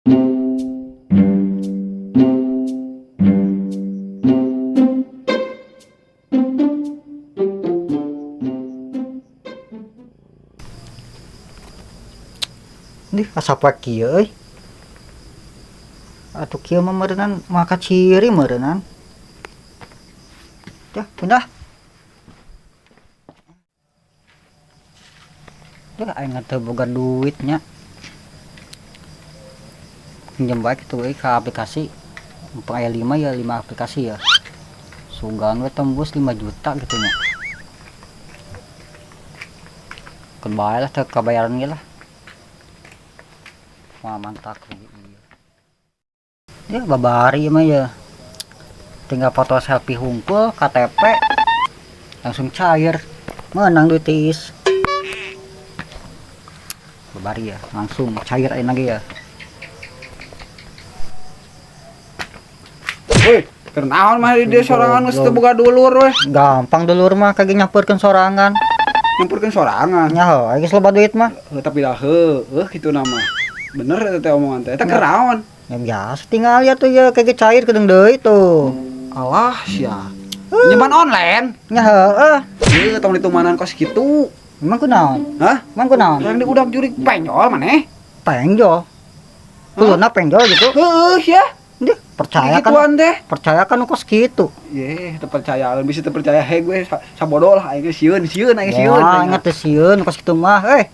Dih asa poek kieu euy. Atuh kieu mah meureunnan maka ciri meureunnan. Tah, pindah. Duh, aing teu boga duit nya. Pinjam bae kitu euy ka aplikasi. Mumpung aya 5 ya, 5 aplikasi ya. Sugan we tembus 5 juta gitu nya. Keun bae lah teu kabayaran ge lah. Wah, mantap ieu. Ya babari mah ya. Tinggal foto selfie hungkul, KTP langsung cair. Menang duit tiis. Babari ya, langsung cair aja lagi ya. Woi, keur naon mah di dieu sorangan geus teu boga dulur weh. Gampang dulur mah kage nyampeurkeun sorangan. Nyampeurkeun sorangan. Nya heuh, geus loba duit mah. Heuh, tapi dah heuh kitu na mah. Bener eta teh omongan teh. Eta keur naon? Ya biasa tinggal ya tuh ya kage cair kedeung deui tuh. Alah sia. Pinjaman online. Nya heuh. Ieu tong ditumanan kos kitu. Emang kunaon? Hah? Emang kunaon? Yang di udak jurig penjol maneh. Penjol. Kuluna penjol gitu. Heuh sia. Dih, percaya kan? Gituan teh. Percaya kan kos kitu. Ye, teu percaya, bisa teu percaya he gue sabodo lah aing sieun, sieun aing sieun. Ya, ingat teh sieun kos kitu mah, eh.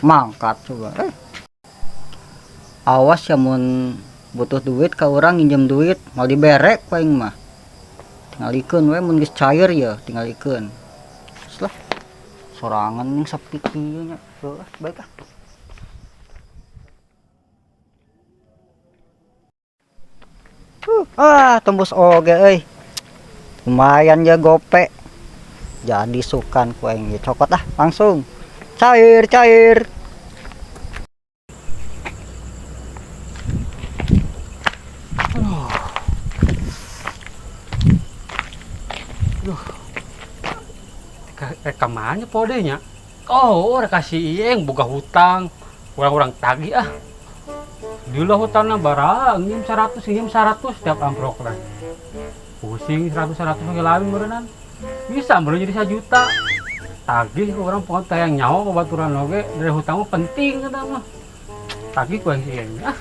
Mangkat coba. Awas ya mun butuh duit ka urang nginjem duit, mau diberek ku aing mah. Tingalikeun we mun geus cair ya, tingalikeun. Geus lah. Sorangan ning sepi kieu nya. Heuh, baik ah. Tembus oge euy. Lumayan ya gope. Jadi sukan ku aing ge cokot ah langsung. Cair, cair. Aduh. Rekamannya podenya. Oh, orang kasih ieng boga hutang. Orang-orang tagih ah. Dulu hutangna barang nginjem 100, nginjem 100 tiap amprok lah. Pusing 100, 100 lagi lain berenang. Bisa baru jadi 1 juta. Tagih ke orang pokoknya tayang nyawa ke baturan oge dari hutang mah penting kata mah. Tagih ku yang si ieng ah.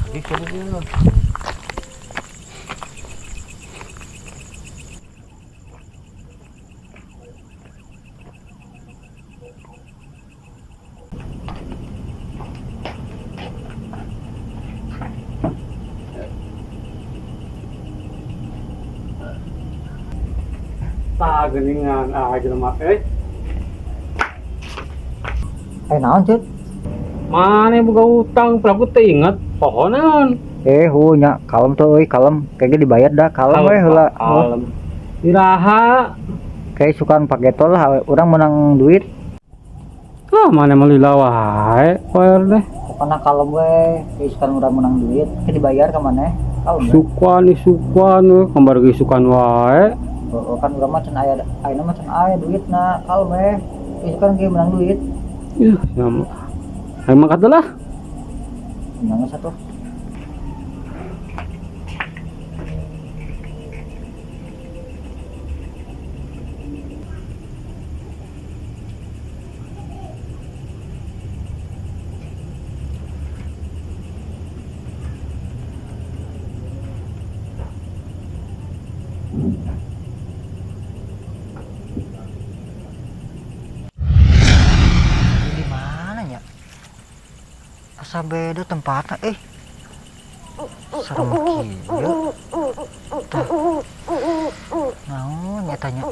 Tagih ku yang si ieng. Tah geuningan ah jelema euy. Naon, Cut? Mane boga utang, pelaku teu inget, poho naon? Hu nya, kalem tuh euy, kalem. Kayaknya dibayar dah, kalem Kalem, we heula. Kalem. Iraha. Kayak sukan paketo lah, urang menang duit. Ah, mane mah lila wae, poer deh. Pokona kalem we, kayak sukan urang menang duit, kayak dibayar ka maneh. Kalem we. Sukan, isukan we, kambar ge isukan wae. Oh, kan urang mah can aya, ayeuna mah can aya duitna, kalem we. Isukan ge menang duit. Ih, sama. Ayo mangkat lah. Menang satu. Asa beda tempatnya, Serem kieu. Tah. Naon nya tanya?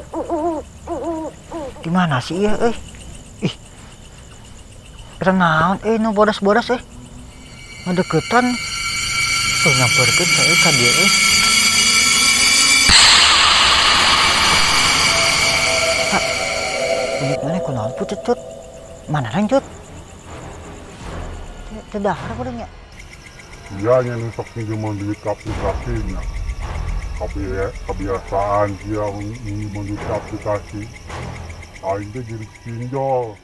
Di mana sih ieu euy? Ih. Eta naon nu bodas-bodas Ngadeukeutan. Tuh nyamperkeun ka euy ka dieu euy. Tah. Ini mana kunaon putut cut? Mana lanjut? Teu dahar kudu nya. Dia nya nu sok minjeman duit ka aplikasi nya. Kebiasaan dia minjeman duit ka aplikasi. Aing teh jadi pinjol.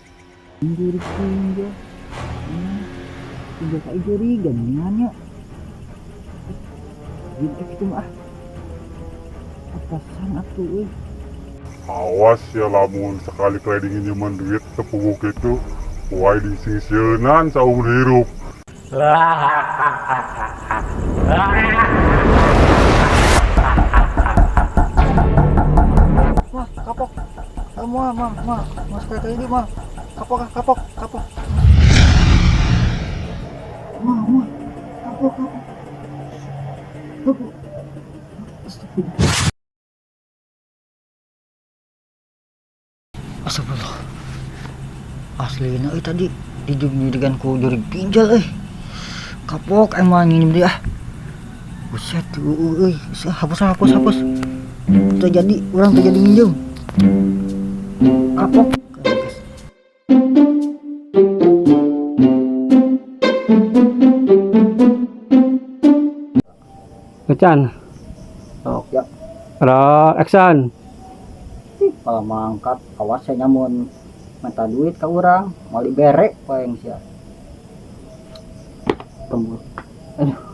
Jadi pinjol. Pinjol ka jurig geuningan nya. Gitu kitu mah ah. Atasan atuh euy. Awas ya lamun sekali-kali nginjeman duit sepugu kitu, wae disingsieunan saumur hirup. Mah, kapok. Ah, mah, mah, mah, mah sekali-kali ini mah. Kapok, ah, kapok, kapok. Mah, mah, kapok, kapok. Kapok. Astagfirullah. Astagfirullah. Aslina euy tadi dijug-jujigan ku jurig pinjol euy. Kapok emang nginjem dia ah. Buset euy, hapus hapus hapus. Teu jadi urang teu jadi nginjem. Kapok. Ecan. Sok ya. Roll action. Kalau mangkat awas saya nyamun minta duit ke urang, mau dibere poeng sia. Tunggu. Aduh.